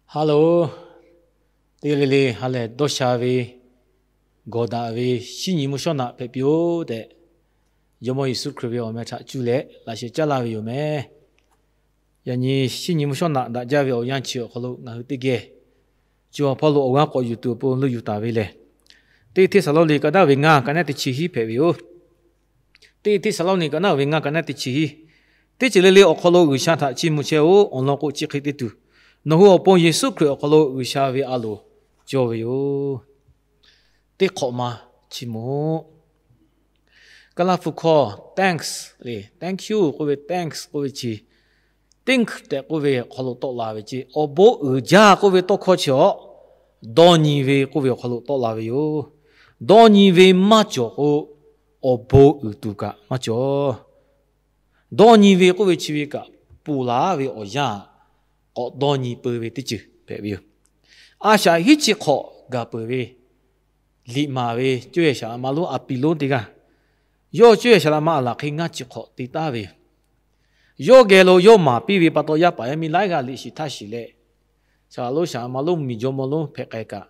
Hello, teˇ g'aˇ le le ha lehˬ dawˇ sha ve, gawˬ daꞈ ve shinˉ nyi mvuhˇ shawˉ naꞈ hpehꞈ piˇ-oˆ tehꞈ, Jawˇmawˇ Yeˍsuˆ Hkriꞈ ve awˬ meh htaꞈ cuˇ leh laꞈ sheh caˉ laˇ ve yoˬ meh. Yaꞈ nyi shinˉ nyi mvuhˇ shawˉ naꞈ daꞈ jaˇ ve awˬ yanˇ chi awˬ hk'aw lo ngaˬ hui teˇ geh co ha hpawˇ lo awˬ g'aˇ k'awꞈ yuˬ tuˬ awˬ pon leuˆ yuˬ taˍ ve lehˬ, teˇ Hteˇsaˍlawˇniˆ ka naˉ ve ngaˇ ka naˉ teˇ chi hiˉ hpehꞈ ve yoˬ. Teˇ Hteˇsaˍlawˇniˆ ka naˉ ve ngaˇ ka naˉ teˇ chi hiˉ. Teˇ ceuˬ le le awˬ hk'aw lo G'uiˬsha htaꞈ chiˇ mvuh chehˇ-oˆ. Awˬ lawn k'o, chi hk'e te tuˬ, nawˬ hui awˬ pon Yeˍsuˆ Hkriꞈ awˬ hk'aw lo G'uiˬsha ve a loˍ cawˇ ve yoˬ. Teˇ hk'awꞈ ma chiˇ mvuh-oˆ. Kaˇlaˇ hpu hkawˇ thanks le, thank you k'oˆ ve, thanks k'oˆ ve chi, thank tehꞈ k'oˆ ve awˬ hk'aw lo tawˆ la ve ce. Awˬ bon uiˍ jaˇ k'oˆ ve tawˇ hkawˇ chi awˬ dawˇ nyi ve k'oˆ ve awˬ hk'aw lo tawˆ la ve yoˬ. Dawˇ nyi ve maˇ cawˬ k'o, awˬ bon uiˍ tuˬ kaꞈ maˇ cawˬ. Dawˇ nyi ve k'oˆ ve chi ve kaꞈ, ponˬ laˬ ve awˬ yanˇ k'awꞈ dawˇ nyi peu ve teˇ ceuˬ hpehꞈ ve yoˬ. A shaꞈ hiˉ chi hk'awꞈ gaˬ peuˬ ve liꞈ maˍ ve cuˇ yehˬ shaˍ laꞈ ma lonˉ a piˍ lonˉ teˇ g'aˇ, yawˇ cuˇ yehˬ shaˍ laꞈ ma a laˬ hk'e ngaˇ chi hk'awꞈ te taˍ ve yoˬ. Yawˇ geh lo yawˇ maˍ piˇ ve pa taw, yaˇ paˍ yaˇ miˇ laiˉ g'aˇ liꞈ shiˍ htaˇ shiˍ leh, shaˍ laꞈ lonˉ shaˍ laꞈ ma lonˉ miˬ jawˇmawˇ lonˉ hpehꞈ k'ai kaꞈ,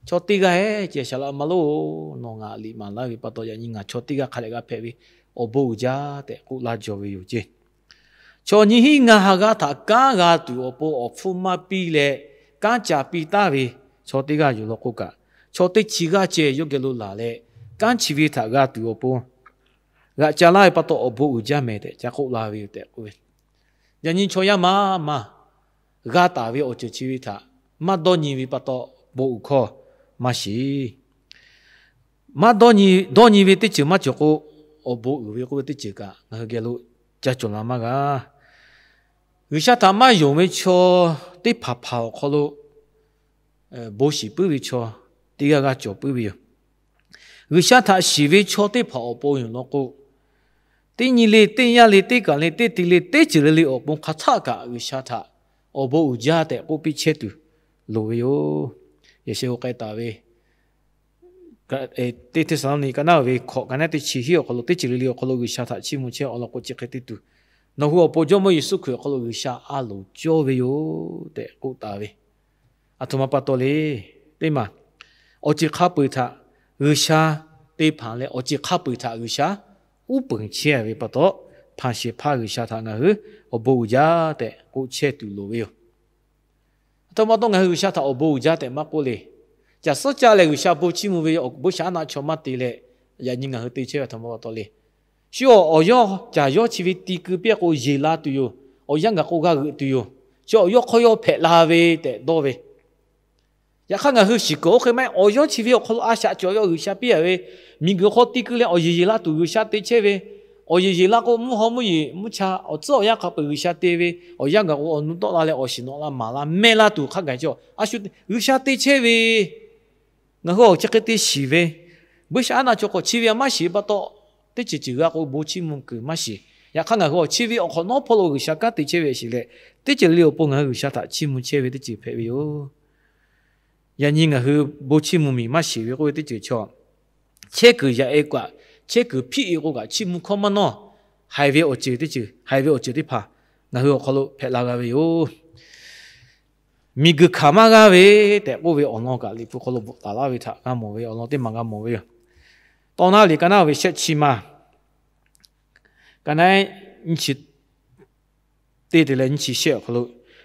chaw teˇ g'aˇ ehˉ ceh shaˍ laꞈ ma lonˉ, nawˬ ngaˬ liꞈ maˍ laˇ ve pa taw, yaꞈ nyi ngaˬ chaw teˇ g'aˇ hk'a dehꞈ g'a hpehꞈ ve awˬ bon uiˍ jaˇ tehꞈ k'oˆ laˇ jaw ve yoˬ ce. Chaw nyiˇ hinˉ ngaˇ ha g'aˇ htaꞈ kanˉ g'a tuˬ awˬ pon awˬ hpfuhˇ maˇ piˇ leh, kanˉ ca piˇ taˍ ve chaw teˇ g'aˇ yoˬ law k'oˆ kaꞈ, chaw teˇ chi g'aˇ ceh yawˇ geh lo laˬ leh, kanˉ chi ve htaꞈ g'a tuˬ awˬ pon g'aꞈ ca laˇ ve pa taw, awˬ bon uiˍ jaˇ mehˍ tehꞈ ca k'oˆ la ve yoˬ tehꞈ k'oˆ ve. Yaꞈ nyi chaw yaˇ maˇ maˇ g'a taˍ ve awˬ ceuˬ chi ve htaꞈ maˇ dawˇ nyi ve pa taw, bon uiˍ hkawˇ maˇ shiˍ. Maˇ dawˇ nyi, dawˇ nyi ve teˇ ceuˬ maˇ cawˬ k'o, awˬ bon uiˍ ve k'oˆ ve teˇ ceuˬ kaꞈ ngaˬ hui geh lo ca cawˬ la maˇ g'a. G'uiˬsha htaꞈ maˇ yonˍ ve chaw teˇ hpaˍ hpaˍ awˬ hk'aw lo bon shiˍ puiˉ ve chaw teˇ g'aˇ g'aˇ cawˬ puiˉ ve yoˬ. G'uiˬsha htaꞈ shiˍ ve chaw teˇ hpaˍ awˬ pon yoˬ law k'o, teˇ nyi le, teˇ yanˇ le, teˇ kaˬ le, teˇ ti le, teˇ ceuˬ le le awˬ pon hk'aˬ htaˆ kaꞈ G'uiˬsha htaꞈ awˬ bon uiˍ jaˇ tehꞈ k'oˆ piˇ chehˇ tuˬ loˍ ve yoˬ. Yaꞈ sheh k'ai taˍ ve teˇ Hteˇsaˍlawˇniˆ ka naˉ ve hkawꞈ ka naˉ teˇ chi hiˉ awˬ hk'aw lo, teˇ ceuˬ le le awˬ hk'aw lo G'uiˬsha htaꞈ chiˇ mvuh chehˇ awˬ lawn k'o, chi hk'e te tuˬ, nawˬ hui awˬ pon Jawˇmawˇ Yeˍsuˆ Hkriꞈ awˬ hk'aw lo G'uiˬsha a loˍ cawˇ ve yoˬ tehꞈ k'oˆ taˍ ve. Aˬ htoꞈ ma pa taw le, teˇ maˬ awˬ ceuˬ hk'a peu-eˬ htaꞈ G'uiˬsha te hpanˍ leh, awˬ ceuˬ hk'a peu-eˬ htaꞈ G'uiˬsha uˉ peunˍ chehˇ ve pa taw, hpanˍ shehˍ hpaˇ G'uiˬsha htaꞈ ngaˬ hui awˬ bon uiˍ jaˇ tehꞈ k'oˆ chehˇ tuˬ loˍ ve yoˬ. Aˬ htoꞈ ma taw ngaˬ hui G'uiˬsha htaꞈ awˬ bon uiˍ jaˇ tehꞈ maˇ k'oˆ le. Caˬ suhˉ caˇ leh G'uiˬsha bon chiˇ mvuh ve awˬ bon shaˍ aˉ naˆ chaw maˇ te leh, yaꞈ nyi ngaˬ hui te chehˇ ve aˬ htoꞈ ma pa taw le. Shu awˬ yawˇ caˬ yawˇ chi ve ti keu piˇ k'o yeˬ la tuˬ yoˬ. Awˬ yanˇ gaˬ k'o g'a g'euꞈ tuˬ yoˬ. Chi awˬ yawˇ hk'aw yawˇ hpehꞈ la ve tehꞈ dawˇ ve. Yaꞈ hk'aˇ ngaˬ hui shiˍ kuiˬ oˇ hk'e maˇ heˆ. Awˬ yawˇ chi ve awˬ hk'aw lo a shaꞈ cawˬ ve awˬ G'uiˬsha piˇ a ve, miˬguiˬ hk'aw ti keu leh awˬ yeˬ yeˬ la tuˬ G'uiˬsha te chehˇ ve, awˬ yeˬ yeˬ la k'o mvuhˇ haw mvuhˇ yeˬ mvuhˇ cha awˬ tcuhˉ awˬ yanˇ hk'a peu-eˬ G'uiˬsha te ve, awˬ yanˇ gaˬ k'o awˬ nu tawˆ la leh awˬ shiˍ nawꞈ la maˍ la mehˇ laˇ tuˬ hk'a gaˬ cawˬ. A shu G'uiˬsha te chehˇ ve, ngaˬ hui awˬ chi hk'e te shiˍ ve, buiˇshaˆaˉnaˆ chaw hk'aw chi ve a maˇ shiˍ pa taw, teˇ ceuˬ ceuˬ g'a k'o bon chiˇ mvuh kuiˬ maˇ shiˍ. Yaꞈ hk'aˇ ngaˬ hui awˬ chi ve awˬ hk'awꞈ nawˉ hpawˇ lo G'uiˬsha kanˉ te chehˇ ve shiˍ leh, teˇ ceuˬ le le awˬ pon ngaˬ hui G'uiˬsha htaꞈ chiˇ mvuh chehˇ ve teˇ ceuˬ hpehꞈ ve yoˬ. Yaꞈ nyi ngaˬ hui bon chiˇ mvuh miˬ maˇ shiˍ ve k'oˆ ve teˇ ceuˬ chaw, chehˇ kuiˬ yaꞈ-e k'o kaꞈ, chehˇ kuiˬ hpiˆ-e k'o kaꞈ chiˇ mvuh hkawˇ maˇ nawˇ, haiˬ ve awˬ ceuˬ teˇ ceuˬ, haiˬ ve awˬ ceuˬ teˇ hpaˍ ngaˬ hui awˬ hk'aw lo hpehꞈ la g'a ve yoˬ. Miˬguiˬ hkanˍ maˇ g'aˇ ve tehꞈ k'oˆ ve awˬ lawn kaꞈ Liꞈ hpu hk'aw lo bvuhꞈ taˍ laˇ ve htaꞈ g'a mawˬ ve awˬ lawn teˇ maˬ g'a mawˬ ve yoˬ. Tawˇ naˉ liꞈ ka naˉ ve shehˆ chi ma, ka naˉ nyiˇ chi teˇ te leh nyiˇ chi shehˆ awˬ hk'aw lo,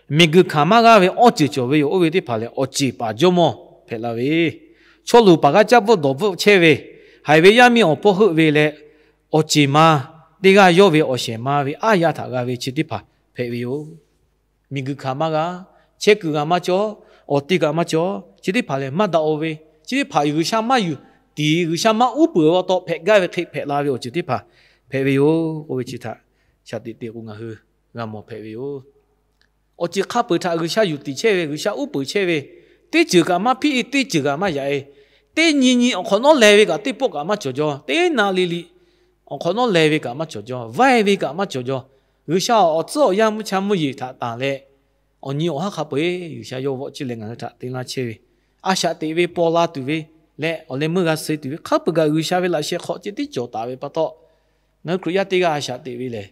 miˬguiˬ hkanˍ maˇ g'aˇ ve awˇ ceuˬ cawˬ ve yoˬ. Oˇ ve teˇ hpaˍ lehˬ, awˬ ceˬ paˍ jawˇmawˇ hpehꞈ la ve, chaw luˬ paˍ g'aˇ caˇ bvuhˆ dawˬ bvuhˆ chehˇ ve, haiˬ ve yaˇ miˇ awˬ hpawˇ heuˆ ve leh, awˬ ceˬ ma teˇ g'aˇ yawˇ ve awˬ shehˍ ma ve aˉ yaˇ htaꞈ g'a ve chi teˇ hpaˍ hpehꞈ ve yoˬ. Miˬguiˬ hkanˍ maˇ g'a, chehˇ kuiˬ g'a maˇ cawˬ, awˬ te kaꞈ maˇ cawˬ, chi teˇ hpaˍ lehˬ maˇ daꞈ-o ve, chi teˇ hpaˍ G'uiˬsha maˇ yuˬ tiˍ, G'uiˬsha maˇ uˉ peunˍ ve pa taw hpehꞈ gaˇ ve hk'e hpehꞈ la ve awˬ ceuˬ teˇ hpaˍ hpehꞈ ve yoˬ k'oˆ ve chi htaꞈ shaˍ teꞈ te k'o ngaˬ hui g'a mawˬ hpehꞈ ve yoˬ. Awˬ ceuˬ hk'a peu-eˬ htaꞈ G'uiˬsha yuˬ tiˍ chehˇ ve, G'uiˬsha uˉ peunˍ chehˇ ve, teˇ ceuˬ kaꞈ maˇ hpiˆ-e, teˇ ceuˬ kaꞈ maˇ yaꞈ-e, teˇ nyi nyi awˬ hk'awꞈ nawˉ leh ve kaꞈ teˇ pawˆ kaꞈ maˇ cawˬ jaw, teˇ na le le awˬ hk'awꞈ nawˉ leh ve kaꞈ maˇ cawˬ jaw, vaiˇ ve kaꞈ maˇ cawˬ jaw, G'uiˬsha awˬ tcuhˉ awˬ yanˇ mvuhˇ cha mvuhˇ yeˬ htaꞈ tanˬ leh, awˬ nyi awˬ haˉ hk'a peu-eˬ G'uiˬsha yawˇ vawˆ ciˇ leh ngaˬ hui htaꞈ te laˇ chehˇ ve, a shaꞈ teꞈ ve paw la tuˬ ve leh awˬ leh meuˇ g'a suh tuˬ ve hk'a peu-eˬ kaꞈ G'uiˬsha ve laꞈ sheh hk'aw ceh tiˉ cawˬ taˍ ve pa taw, ngaˬ hui Hkriꞈ yaˇ teˇ g'aˇ a shaꞈ teꞈ ve lehˬ,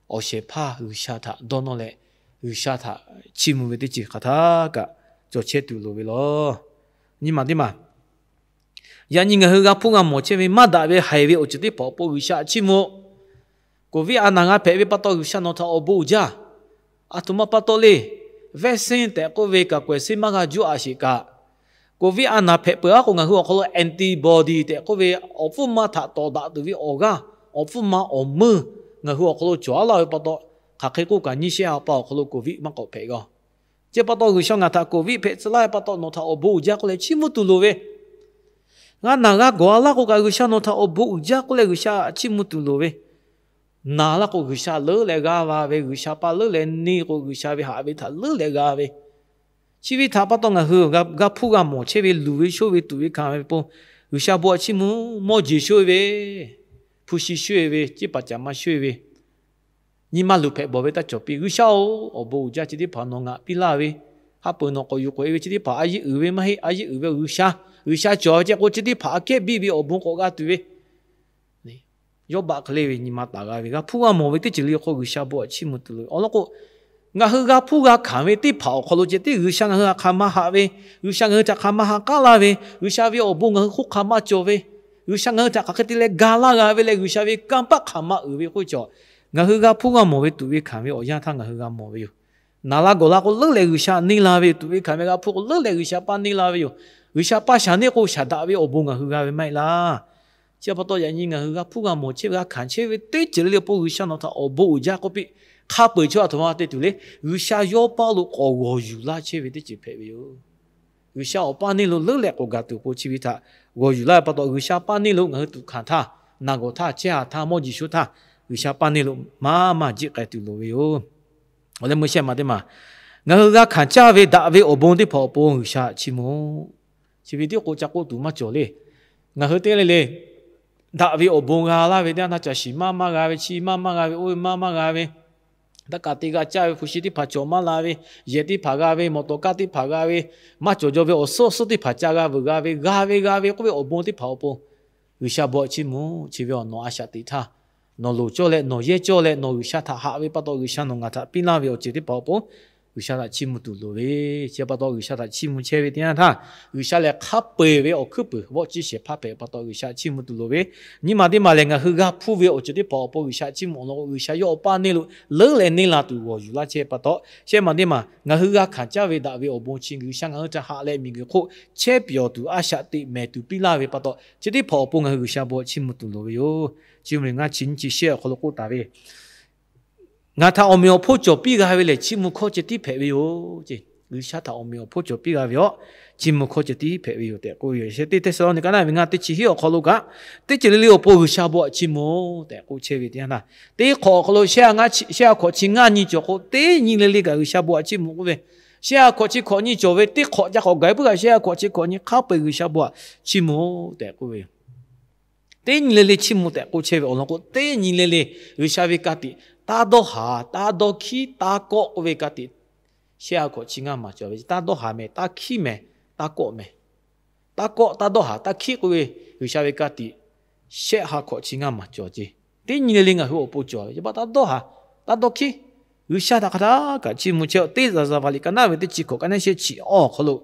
awˬ shehˍ hpaˇ G'uiˬsha htaꞈ dawˇ nawˇ leh, G'uiˬsha htaꞈ chiˇ mvuh ve teˇ ceuˬ hk'aˬ htaˇ kaꞈ cawˬ chehˇ tuˬ loˍ ve law. Nyi ma teˇ maˬ, yaꞈ nyi ngaˬ hui g'a hpuˇ g'a mawˬ chehˇ ve maˇ daꞈ ve haiˬ ve awˬ ceuˬ teˇ hpaˍ awˬ pon G'uiˬsha htaꞈ chiˇ mvuh. Covid a naˬ g'a hpehꞈ ve pa taw G'uiˬsha nawˬ htaꞈ awˬ bon uiˍ jaˇ. Aˬ htoꞈ ma pa taw le, vaccine tehꞈ k'oˆ ve kaꞈ k'awehˬ seˉ maˇ g'a juˇ a sheˍ kaꞈ, Covid a naˬ hpehꞈ peuˬ aˉ k'o ngaˬ hui awˬ hk'aw lo antibody tehꞈ k'oˆ ve awˬ hpfuhˇ ma htaꞈ tawˍ daꞈ tuˬ ve awˬ g'aˇ, awˬ hpfuhˇ ma awˬ meuˇ ngaˬ hui awˬ hk'aw lo cawˬ aˉ laˇ ve pa taw, hk'aˬ hk'e k'oˆ kaꞈ nyiˇ shehˆ ha pa awˬ hk'aw lo Covid maˇ k'awꞈ hpehꞈ g'a. Chi pa taw G'uiˬsha ngaˬ htaꞈ Covid hpehꞈ tcuh laˇ ve pa taw nawˬ htaꞈ awˬ bon uiˍ jaˇ k'oˆ leh chiˇ mvuh tuˬ loˍ ve, g'a naˬ g'a gawˬ a laˇ k'o kaꞈ G'uiˬsha nawˬ htaꞈ awˬ bon uiˍ jaˇ k'oˆ leh G'uiˬsha chiˇ mvuh tuˬ loˍ ve, naˬ laˇ k'o G'uiˬsha leuˉ leh g'a va ve, G'uiˬsha pa leuˉ leh neˇ k'o G'uiˬsha ve haꞈ ve htaꞈ leuˉ leh g'a ve, chi ve htaꞈ pa taw ngaˬ hui g'a hpuˇ g'a mawˬ chehˇ ve luˬ ve shoˇ ve tuꞈ ve hkanˍ ve pon, G'uiˬsha bon htaꞈ chiˇ mvuh, mawˇ jeˬ shoˇ ve, hpu shi shoˇ ve, ceˇ paˍ caˍ ma shoˇ ve, nyi ma luˬ hpehꞈ bawˬ ve taˇ cawˬ piˇ. G'uiˬsha-oˬ, awˬ bon uiˍ jaˇ, chi teˇ hpaˍ nawˬ ngaˬ piˇ laˇ ve, ha peuˬ nawˬ k'awꞈ yuˬ k'oꞈ e ve chi teˇ hpaˍ a yeˇ uiˍ ve maˇ heˆ. A yeˇ uiˍ ve G'uiˬsha, G'uiˬsha cawˬ ve ceh k'o chi teˇ hpaˍ aꞈ kehˉ biˇ ve awˬ bon k'awꞈ g'a tuˬ ve, yawˇ baˆ hk'e le ve nyi ma taˍ g'a ve, g'a hpuˇ g'a mawˬ ve teˇ ceuˬ le hk'o G'uiˬsha bon htaꞈ chiˇ mvuh tuˬ loˍ ve awˬ lawn k'o, ngaˬ hui g'a hpuˇ g'a hkanˍ ve teˇ hpaˍ awˬ hk'aw lo ceh tiˉ G'uiˬsha ngaˬ hui htaꞈ hk'aˬ ma haꞈ ve, G'uiˬsha ngaˬ hui htaꞈ hk'aˬ ma ha k'aˉ laˇ ve, G'uiˬsha ve awˬ bon ngaˬ hui hk'oˆ hk'aˬ ma cawˬ ve, G'uiˬsha ngaˬ hui htaꞈ hk'aˬ hk'e te leh ga laˇ g'a ve leh G'uiˬsha ve kanˇ paˆ hk'aˬ ma uiˍ ve k'oˆ ve cawˬ, ngaˬ hui g'a hpuˇ g'a mawˬ ve tuꞈ ve hkanˍ ve awˬ yanˇ htaˇ ngaˬ hui g'a mawˬ ve yoˬ. Naˬ la gawˬ la k'o leuˉ leh G'uiˬsha neˇ la ve, tuꞈ ve hkanˍ ve g'a hpuˇ k'o leuˉ leh G'uiˬsha paˇ neˇ la ve yoˬ. G'uiˬsha paˇ shaˍ neˇ k'o shaˍ daꞈ ve awˬ bon ngaˬ hui g'a ve maˇ heˆ laˇ. Chi pa taw yaꞈ nyi ngaˬ hui g'a hpuˇ g'a mawˬ chehˇ ve g'a hkanˍ chehˇ ve teˇ ceuˬ le le awˬ pon G'uiˬsha nawˬ htaꞈ awˬ bon uiˍ jaˇ k'oˆ piˇ. Hk'a peu-eˬ chaw aˬ htoꞈ ma te tuˬ le, G'uiˬsha yawˇ paˇ lo k'awꞈ g'awˬ yuˬ laˇ chehˇ ve teˇ ceuˬ hpehꞈ ve yoˬ. G'uiˬsha awˬ paˇ neˇ lo leuˉ leh k'awꞈ gaˬ tuˬ awˬ pon chi ve htaꞈ g'awˬ yuˬ laˇ ve pa taw G'uiˬsha paˇ neˇ lo ngaˬ hui tuꞈ hkanˍ htaˇ, naˬ gawˬ htaˇ, chehˇ ha htaˇ, mawˇ jeˬ shoˇ htaˇ, G'uiˬsha paˇ neˇ lo maˇ maˇ jiˆ k'ai tuˬ loˍ ve yoˬ. Awˬ leh meuˇ shehˆ ma teˇ maˬ, ngaˬ hui g'a hkanˍ caˇ ve daꞈ ve awˬ bon teˇ hpaˍ awˬ pon G'uiˬsha chiˇ mvuh. Chi ve tiˉ k'o ca k'oˆ tuˬ maˇ cawˬ le. Ngaˬ hui teˇ le le daꞈ ve awˬ bon g'a laˇ ve teˇ yanˇ htaˇ caˬ shiˍ maˇ maˇ g'a ve, chi maˇ maˇ g'a ve, oˇ ve maˇ maˇ g'a ve, taˇ kaꞈ te g'a caˇ ve hpu shi teˇ hpaˍ cawˬ maˇ la ve, yehˬ teˇ hpaˍ g'a ve, mawˬ tawˍ kaˇ teˇ hpaˍ g'a ve, maˇ cawˬ jaw ve awˬ suhˉ awˬ suhˉ teˇ hpaˍ ca g'a veuˬ g'a ve, g'a ve g'a ve k'oˆ ve awˬ bon teˇ hpaˍ awˬ pon G'uiˬsha bon htaꞈ chiˇ mvuh. Chi ve awˬ nawˬ a shaꞈ teꞈ htaˇ, nawˬ loˍ cawˇ leh nawˬ yehˇ cawˇ leh nawˬ G'uiˬsha htaꞈ haꞈ ve pa taw G'uiˬsha nawˬ ngaˬ htaꞈ piˇ laˇ ve awˬ ceuˬ teˇ hpaˍ awˬ pon G'uiˬsha htaꞈ chiˇ mvuh tuˬ loˍ ve, chi pa taw G'uiˬsha htaꞈ chiˇ mvuh chehˇ ve teˇ yanˇ htaˇ, G'uiˬsha lehˬ hk'a peu-eˬ ve awˬ hkuiˉ puiˍ vawˆ ciˇ shehˍ hpaˇ hpehꞈ pa taw G'uiˬsha chiˇ mvuh tuˬ loˍ ve, nyi ma teˇ maˬ lehˬ ngaˬ hui g'a hpuˇ ve awˬ ceuˬ teˇ hpaˍ awˬ pon G'uiˬsha chiˇ mvuh awˬ lawn k'o G'uiˬsha yawˇ awˬ paˇ neˇ lo leuˉ leh neˇ la tuˬ g'awˬ yuˬ laˇ chehˇ pa taw, shehˆ ma teˇ maˬ ngaˬ hui g'a hkanˍ caˇ ve daꞈ ve awˬ bon chi G'uiˬsha ngaˬ hui htaꞈ haꞈ leh miˬguiˬ hk'oˆ chehˇ pyawˬ tuˬ a shaꞈ teꞈ mehˍ tuˬ piˇ laˇ ve pa taw, chi teˇ hpaˍ awˬ pon ngaˬ hui G'uiˬsha bon htaꞈ chiˇ mvuh tuˬ loˍ ve yoˬ. Chi mvuh ngaˇ chi nyiˇ chi shehˆ awˬ hk'aw lo k'oˆ taˍ ve, Ngaˬ htaꞈ awˬ meꞈ awˬ hponˇ cawˬ piˇ g'a ve lehˬ chiˇ mvuh hkawˇ ceh tiˉ hpehꞈ ve yoˬ. G'uiˬsha htaꞈ awˬ meꞈ awˬ hponˇ cawˬ piˇ g'a ve awˬ, chiˇ mvuh hkawˇ ceh tiˉ hpehꞈ ve yoˬ tehꞈ k'oˆ ve yoˬ. Teˇ Hteˇsaˍlawˇniˆ ka naˆ ve ngaˇ teˇ chi hiˉ awˬ hk'aw lo kaꞈ, teˇ ceuˬ le le awˬ pon G'uiˬsha bon htaꞈ chiˇ mvuh tehꞈ k'oˆ chehˇ ve teˇ yanˇ htaˇ, teˇ hk'awꞈ awˬ hk'aw lo shehˆ ha hkawꞈ chi ngaˇ nyi cawˬ k'o teˇ nyi le le kaꞈ G'uiˬsha bon htaꞈ chiˇ mvuh k'oˆ ve, shehˆ ha hkawꞈ chi hkawꞈ nyi cawˬ ve teˇ hk'awꞈ ca k'awꞈ gaˬ puiˉ kaꞈ shehˆ ha hkawꞈ chi hkawꞈ nyi hk'a peu-eˬ G'uiˬsha bon htaꞈ chiˇ mvuh tehꞈ k'oˆ ve yoˬ. Teˇ nyi le le chiˇ mvuh tehꞈ k'oˆ chehˇ ve awˬ lawn k'o, teˇ nyi le le G'uiˬsha ve ka tiꞈ taˇ dawˇ haˍ, taˇ dawˇ hkiˉ, taˇ kawˆ k'oˆ ve ka tiꞈ shehˆ ha hkawꞈ chi ngaˇ maˬ cawˬ ve, taˇ dawˇ haˍ mehˍ, taˇ hkiˉ mehˍ, taˇ kawˆ mehˍ. Taˇ kawˆ, taˇ dawˇ haˍ, taˇ hkiˉ k'oˆ ve G'uiˬsha ve ka tiꞈ shehˆ ha hkawꞈ chi ngaˇ maˬ cawˬ ce. Teˇ nyi le le ngaˬ hui awˬ pon cawˬ ve, taˇ dawˇ haˍ, taˇ dawˇ hkiˉ, G'uiˬsha htaꞈ hk'a htaˇ kaꞈ chiˇ mvuh chehˇ-oˆ. Teˇ Zaˍzaˍvaˍliꞈ ka naˆ ve teˇ chi hkawꞈ ka naˆ shehˆ chi awˬ hk'aw lo,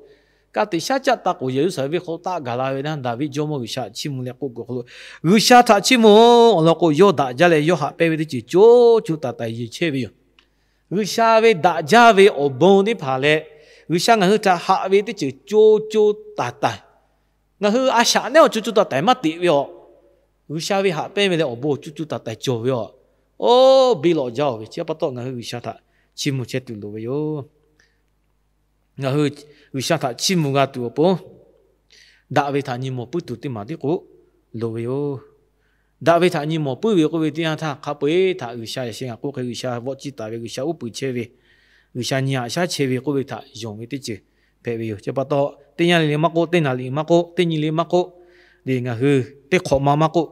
ka tiꞈ shaˉ caˆ taˇ k'oˍ Yeˍruˆsaˍlehnˍ venˇ hk'aw lo taˆ gaˬ la ve naˇ Daˍviˆ jawˇmawˇ G'uiˬsha chiˇ mvuh leh k'oˆ kuˬ awˬ hk'aw lo, G'uiˬsha htaꞈ chiˇ mvuh awˬ lawn k'o, yawˇ daꞈ jaˇ leh yawˇ haꞈ pehnˇ ve teˇ ceuˬ co co taiˍ taiˍ yeˬ chehˇ ve yoˬ. G'uiˬsha ve daꞈ jaˇ ve awˬ bon teˇ hpaˍ leh, G'uiˬsha ngaˬ hui htaꞈ haꞈ ve teˇ ceuˬ co co taiˍ taiˍ, ngaˬ hui a shaꞈ nehˉ awˬ co co taiˍ taiˍ maˇ teꞈ ve awˬ, G'uiˬsha ve haꞈ pehnˇ ve leh awˬ bon co co taiˍ taiˍ cawˬ ve awˬ, oˇ biˇ lawꞈ jaˇ-oˬ ve chi pa taw ngaˬ hui G'uiˬsha htaꞈ chiˇ mvuh chehˇ tuˬ loˍ ve yoˬ. Ngaˬ hui G'uiˬsha htaꞈ chiˇ mvuh g'a tuˬ awˬ pon, daꞈ ve htaꞈ nyi mawˬ puiˉ tuˬ teˇ maˬ tiˉ k'o loˍ ve yoˬ. Daꞈ ve htaꞈ nyi mawˬ puiˉ ve k'oˆ ve teˇ yanˇ htaˇ, hk'a peu-eˬ htaꞈ G'uiˬsha yaꞈ sheh ngaˬ k'oˆ hk'e G'uiˬsha vawˆ ciˇ taˍ ve, G'uiˬsha uˉ peunˍ chehˇ ve, G'uiˬsha nyi haꞈ shaˉ chehˇ ve k'oˆ ve htaꞈ yonˍ ve teˇ ceuˬ hpehꞈ ve yoˬ. Chi pa taw, teˇ yanˇ le le maˇ k'oˆ, teˇ naˍ liꞈ maˇ k'oˆ, teˇ nyi le maˇ k'oˆ, le ngaˬ hui teˇ hk'awꞈ ma maˇ k'oˆ,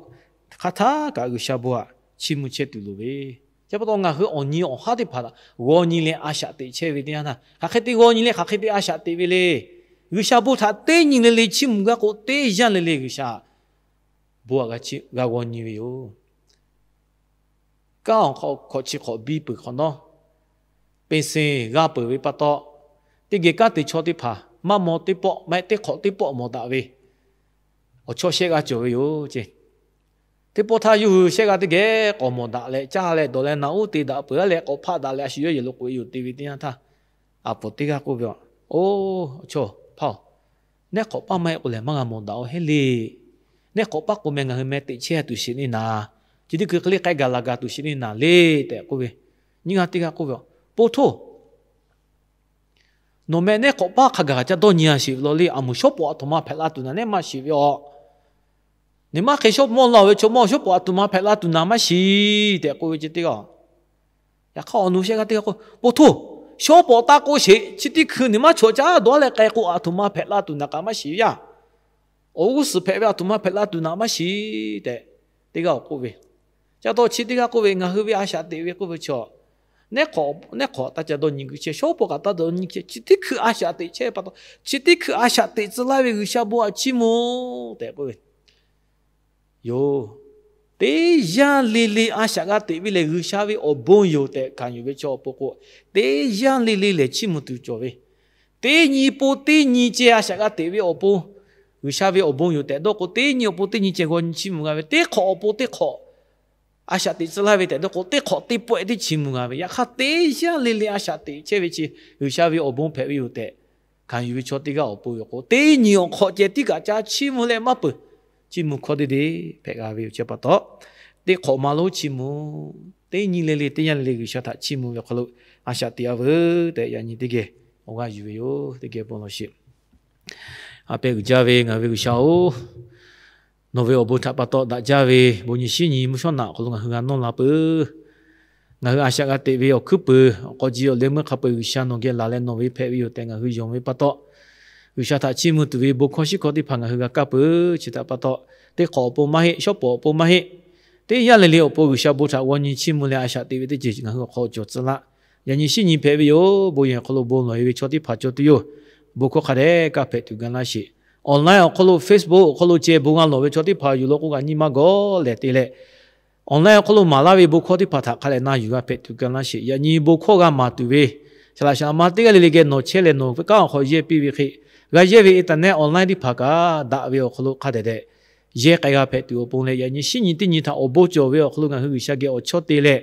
hk'aˬ htaˇ kaꞈ G'uiˬsha bon htaꞈ chiˇ mvuh chehˇ tuˬ loˍ ve, chi pa taw ngaˬ hui awˬ nyi awˬ haˉ teˇ hpaˍ htaꞈ g'aw nyi leh a shaꞈ teꞈ chehˇ ve teˇ yanˇ htaˇ, hk'aˬ hk'e te g'aw nyi leh hk'aˬ hk'e te a shaꞈ teꞈ ve le. G'uiˬsha bon htaꞈ teˇ nyi le le chiˇ mvuh gaˇ k'o, teˇ yanˇ le le G'uiˬsha bon htaꞈ g'a g'aw nyi ve yoˬ. Kanˉ awˬ hk'aw hkawꞈ chi hk'awꞈ biˇ peuˬ hk'awꞈ nawˉ, peˇ seˍ g'a peuˬ ve pa taw, teˇ geh kanˉ te chaw teˇ hpaˍ maˇ maw teˇ pawˆ maˇ heˆ teˇ hk'awꞈ teˇ pawˆ mawˬ daꞈ ve awˬ chawˇ shehˆ g'aˇ cawˬ ve yoˬ ceˇ. Teˇ pawˆ htaˇ yawˇ hui shehˆ g'aˇ teˇ geh k'awꞈ mawˬ daꞈ leh caˇ leh dawˬ leh naꞈ uˉ te daꞈ peuˬ a leh k'awꞈ hpaˆ daꞈ leh a shu yawˇ yehˬ lo k'oꞈ e yoˬ te ve teˇ yanˇ htaˇ, a poˍ teˇ g'aˇ k'oˆ ve, Oˇ chaw hpaˇ-oˬ, neˉ hk'awꞈ paˇ maˇ heˆ k'o lehˬ maˇ g'a mawˬ daꞈ-oˬ heˆ le. Neˉ hk'awꞈ paˇ k'o meh ngaˬ hui meh teꞈ chehˇ tuˬ sheˍ neˇ naˍ, chi teˇ hkui hk'e le k'ai gaˬ la gaˬ tuˬ sheˍ neˇ naˍ le tehꞈ k'oˆ ve. Nyiˇ g'aˇ teˇ g'aˇ k'oˆ ve, Poˇ htoˇ, nawˬ meh neˉ hk'awꞈ paˇ hk'a gaˬ ca dawˇ nyi a sheˍ ve law le. A moˍ shawˉ pawˍ a htoꞈ ma hpehꞈ la tuˬ naˍ neˉ maˇ shiˍ ve aˬ. Neˇ maˇ hk'e shawˉ pawˍ mawˇ law ve chaw mawˇ shawˉ pawˍ a htoꞈ ma hpehꞈ la tuˬ naˍ maˇ shiˍ tehꞈ k'oˆ ve ce teˇ g'aˇ. Yaꞈ hk'aˇ awˬ nu shehˆ g'aˇ teˇ g'aˇ k'o, Poˇ htoˇ, shawˉ pawˍ taˇ k'oˆ sheˍ. Chi teˇ hkui neˇ maˇ chawꞈ caˉ dawˇ leh k'ai k'o a htoꞈ ma hpehꞈ la tuˬ naˍ kaꞈ maˇ shiˍ ve yaˇ. Awˬ g'uˇ suhˍ hpehꞈ ve a htoꞈ ma hpehꞈ la tuˬ naˍ maˇ shiˍ tehꞈ teˇ g'aˇ awˬ k'oˆ ve. Ca taw chi teˇ g'aˇ k'oˆ ve, Ngaˬ hui ve a shaꞈ teꞈ ve k'oˆ ve chaw, neˉ hk'awꞈ, neˉ hk'awꞈ taˇ ca dawˇ nyi gui chehˇ, shawˉ pawˍ kaꞈ taˇ dawˇ nyi chehˇ, chi teˇ hkui a shaꞈ teꞈ chehˇ pa taw, chi teˇ hkui a shaꞈ teꞈ tcuh laˇ ve G'uiˬsha bon htaꞈ chiˇ mvuh tehꞈ k'oˆ ve yoˬ. Teˇ yanˇ le le a shaꞈ g'a teꞈ ve lehˬ G'uiˬsha ve awˬ bon yoˬ tehꞈ hkanˍ yuˬ ve chaw awˬ pon k'o, teˇ yanˇ le le lehˬ chiˇ mvuh tuˬ cawˬ ve. Teˇ nyi pon teˇ nyi ceh a shaꞈ g'a teꞈ ve awˬ pon, G'uiˬsha ve awˬ bon yoˬ tehꞈ dawˇ k'o, teˇ nyi awˬ pon teˇ nyi ceh g'aw nyi chiˇ mvuh g'a ve, teˇ hk'awꞈ awˬ pon teˇ hk'awꞈ a shaꞈ teꞈ tcuh laˇ ve tehꞈ dawˇ k'o, teˇ hk'awꞈ teˇ pawehˇ teˇ chiˇ mvuh g'a ve. Yaꞈ hk'aˇ teˇ yanˇ le le a shaꞈ teꞈ chehˇ ve chi G'uiˬsha ve awˬ bon hpehꞈ ve yoˬ tehꞈ hkanˍ yuˬ ve chaw teˇ g'aˇ awˬ pon yoˬ k'o, teˇ nyi awˬ hk'awꞈ ceh tiˉ kaꞈ ca chiˇ mvuh leh maˇ peuˬ. Chiˇ mvuh hkawˇ deˇ deˇ hpehꞈ g'a ve yoˬ. Chi pa taw, teˇ hk'awꞈ ma lonˉ chiˇ mvuh, teˇ nyi le le teˇ yanˇ le le G'uiˬsha htaꞈ chiˇ mvuh ve awˬ hk'aw lo a shaꞈ teꞈ a veuˬ tehꞈ yaꞈ nyi teˇ geh awˬ g'aˇ yuˬ ve yoˬ. Teˇ geh bon lawˬ sheˍ. A pehˇ uiˍ jaˇ ve ngaˬ ve G'uiˬsha-oˬ, nawˬ ve awˬ bon htaꞈ pa taw daꞈ jaˇ ve bon nyi shinˉ nyi mvuhˇ shawˉ naꞈ awˬ hk'aw lo ngaˬ hui g'a nawˇ la peuˬ. Ngaˬ hui a shaꞈ g'a teꞈ ve awˬ hkuiˉ puiˍ awˬ k'aw ji awˬ leh meuˇ hk'a peu-eˬ G'uiˬsha nawˬ geh laˬ leh nawˬ ve hpehꞈ ve yoˬ tehꞈ ngaˬ hui yonˍ ve pa taw, G'uiˬsha htaꞈ chiˇ mvuh tuˬ ve bon hkawˇ shiˉ hkawˇ teˇ hpaˍ ngaˬ hui g'a kaˇ peuˬ. Chi htaꞈ pa taw, teˇ hk'awꞈ awˬ pon maˇ heˆ, shawˉ pawˍ awˬ pon maˇ heˆ, teˇ yanˇ le le awˬ pon G'uiˬsha bon htaꞈ g'aw nyi chiˇ mvuh leh a shaꞈ teꞈ ve teˇ ceuˬ ngaˬ hui awˬ hk'aw cawˬ tcuh laˇ. Yaꞈ nyi shinˉ nyi hpehꞈ ve yoˬ. Bon yehˬ awˬ hk'aw lo bon lawˬ e ve chaw teˇ hpaˍ cawˬ tuˬ yoˬ. Bon hkawˇ hk'a dehꞈ kaˇ hpehꞈ tuˬ ga laˇ sheˍ. Online awˬ hk'aw lo Facebook awˬ hk'aw lo ceh bon g'a lawˬ ve chaw teˇ hpaˍ yuˬ law k'oˆ kaꞈ nyi ma gawˬ lehˬ te leh, online awˬ hk'aw lo maˍ laˇ ve bon hkawˇ teˇ hpaˍ htaꞈ hk'a dehꞈ na yuˬ g'a hpehꞈ tuˬ ga laˇ sheˍ. Yaꞈ nyi bon hkawˇ g'a maˍ tuˬ ve shaˍ laꞈ shaˍ laꞈ ma teˇ g'aˇ le le geh nawˬ chehˇ leh nawˬ ve kanˉ awˬ hk'aw yehˇ piˇ ve hk'e, g'a yehˇ ve internet online teˇ hpaˍ kaꞈ daꞈ ve awˬ hk'aw lo hk'a dehꞈ dehꞈ yehˇ k'ai g'a hpehꞈ tuˬ awˬ pon leh, yaꞈ nyi shinˉ nyi teˇ nyi htaꞈ awˬ bon cawˬ ve awˬ hk'aw lo ngaˬ hui G'uiˬsha geh awˬ chawˇ te leh,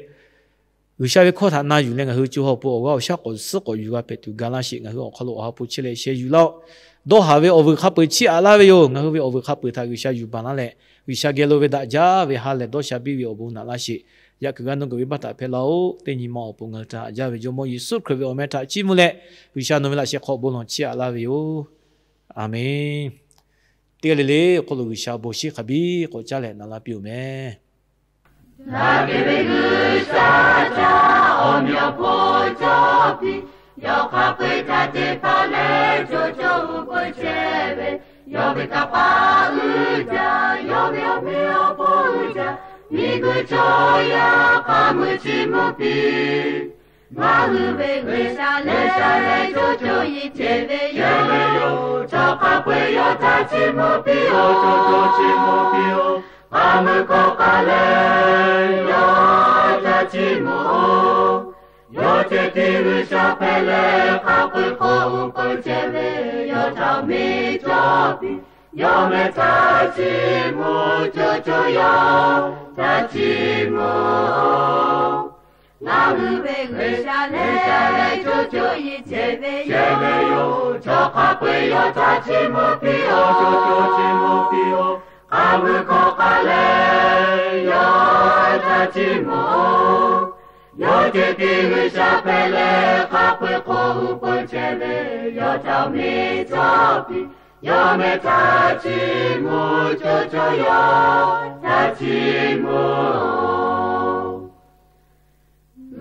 G'uiˬsha ve hkawˇ htaꞈ na yuˬ leh ngaˬ hui co ha awˬ pon awˬ g'aˇ awˬ shaˉ k'awꞈ suhˉ k'awꞈ yuˬ g'a hpehꞈ tuˬ ga laˇ sheˍ. Ngaˬ hui awˬ hk'aw lo awˬ ha hpu chehˇ leh sheh yuˬ laˇ-oˆ. Dawˇ haˍ ve awˬ vuiˬ hk'a peu-eˬ chiˇ aꞈ laˇ ve yoˬ. Ngaˬ hui ve awˬ vuiˬ hk'a peu-eˬ htaꞈ G'uiˬsha yuˬ baˬ laˇ leh, G'uiˬsha geh lo ve daꞈ jaˇ ve ha lehˬ dawˇ sha biˇ ve awˬ bon naꞈ laˇ sheˍ. Yaꞈ kuiˬ g'a nawˇ kuiˬ ve baˆ htaꞈ hpehˇ laˇ-oˆ. Teˇ nyi ma awˬ pon ngaˬ hui htaꞈ haꞈ jaˇ ve Jawˇmawˇ Yeˍsuˆ Hkriꞈ ve awˬ meh htaꞈ chiˇ mvuh leh, G'uiˬsha nawˬ ve laꞈ sheh hk'aw bon lawˬ chiˇ aꞈ laˇ ve yoˬ. Aˬmenˍ. Teˇ g'aˇ le le awˬ hk'aw lo G'uiˬsha bon shiˉ hk'a biˇ k'awꞈ caˇ leh na laˇ piˇ-oˬ meh. Daꞈ kehˬ ve G'uiˬsha htaꞈ awˬ meꞈ awˬ hponˇ cawˇ piˇ, yawˇ hk'a peu-eˬ htaꞈ te hpaˍ leh co co uiˍ peuˬ chehˇ ve, yawˇ ve kanˇ paˆ uiˍ jaˇ, yawˇ ve awˬ meꞈ awˬ hponˇ uiˍ jaˇ, miˬguiˬ chaw yaˇ hk'a mui chiˇ mvuh piˇ. Ngaˬ hui ve G'uiˬsha lehˬ, G'uiˬsha lehˬ co co iˉ chehˇ ve yoˬ. Chaw hk'a peu-eˬ yawˇ htaꞈ chiˇ mvuh piˇ-oˬ, co co chiˇ mvuh piˇ-oˬ. Hk'a mui hkawˇ k'aˇ lehˬ yawˇ htaꞈ chiˇ mvuh-oˬ. Yawˇ ceh tiˉ G'uiˬsha hpehꞈ leh, hk'a peu-eˬ hk'oˆ uiˍ peuˬ chehˇ ve, yawˇ htaꞈ awˬ meꞈ cawˇ piˇ. Yawˇ meh htaꞈ chiˇ mvuh, co co yawˇ htaꞈ chiˇ mvuh-oˬ. Ngaˬ hui ve G'uiˬsha lehˬ, G'uiˬsha lehˬ co co iˉ chehˇ ve yoˬ. Chaw hk'a peu-eˬ yawˇ htaꞈ chiˇ mvuh piˇ-oˬ, co co chiˇ mvuh piˇ-oˬ. Hk'a mui hkawˇ k'aˇ lehˬ yawˇ htaꞈ chiˇ mvuh-oˬ. Yawˇ ceh tiˉ G'uiˬsha hpehꞈ leh, hk'a peu-eˬ hk'oˆ uiˍ peuˬ chehˇ ve, yawˇ htaꞈ awˬ meꞈ cawˇ piˇ. Yawˇ meh htaꞈ chiˇ mvuh, co co yawˇ htaꞈ chiˇ mvuh-oˬ.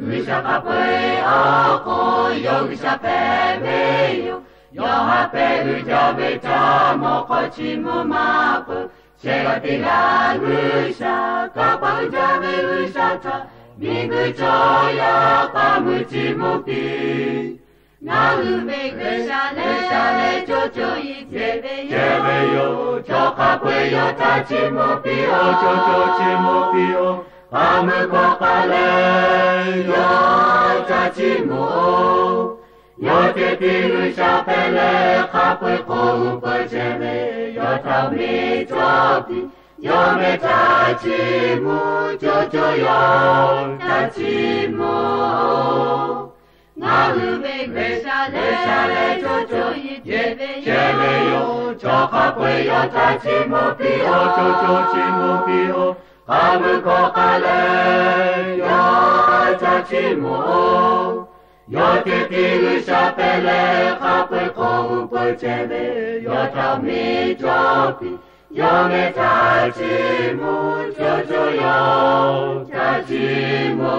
G'uiˬsha hk'a peu-eˬ awˬ hk'oˆ yawˇ G'uiˬsha hpehꞈ ve yoˬ. Yawˇ haꞈ pehˇ uiˍ jaˇ ve htaꞈ mawˇ hk'aw chiˇ mvuh maˇ peuˬ. Shehˆ g'aˇ teˇ g'aˇ G'uiˬsha, kanˇ paˆ uiˍ jaˇ ve G'uiˬsha htaꞈ miˬguiˬ chaw yaˇ hk'a mui chiˇ mvuh piˇ. Ngaˬ hui ve G'uiˬsha lehˬ, G'uiˬsha lehˬ co co iˉ chehˇ ve yoˬ. Chaw hk'a peu-eˬ yawˇ htaꞈ chiˇ mvuh piˇ-oˬ, co co chiˇ mvuh piˇ-oˬ. Hk'a mui hkawˇ k'aˇ lehˬ yawˇ htaꞈ chiˇ mvuh-oˬ. Yawˇ ceh tiˉ G'uiˬsha hpehꞈ leh, hk'a peu-eˬ hk'oˆ uˉ peunˍ chehˇ ve, yawˇ htaꞈ awˬ meꞈ cawˇ piˇ. Yawˇ mehˬ htaꞈ chiˇ mvuh, co co yawˇ htaꞈ chiˇ mvuh-oˬ. Ngaˬ hui ve G'uiˬsha lehˬ, co co yeˬ chehˇ ve yoˬ. Chaw hk'a peu-eˬ yawˇ htaꞈ chiˇ mvuh piˇ-oˆ. Co co chiˇ mvuh piˇ-oˆ. Hk'a meuˇ hkawˇ k'ai leh, yawˇ htaꞈ chiˇ mvuh-oˆ. Yawˇ ceh tiˉ G'uiˬsha hpehꞈ leh, hk'a peu-eˬ hk'oˆ uˉ peunˍ chehˇ ve, yawˇ htaꞈ awˬ meꞈ cawˇ piˇ. Yawˇ mehˬ htaꞈ chiˇ mvuh, co co yawˇ htaꞈ chiˇ mvuh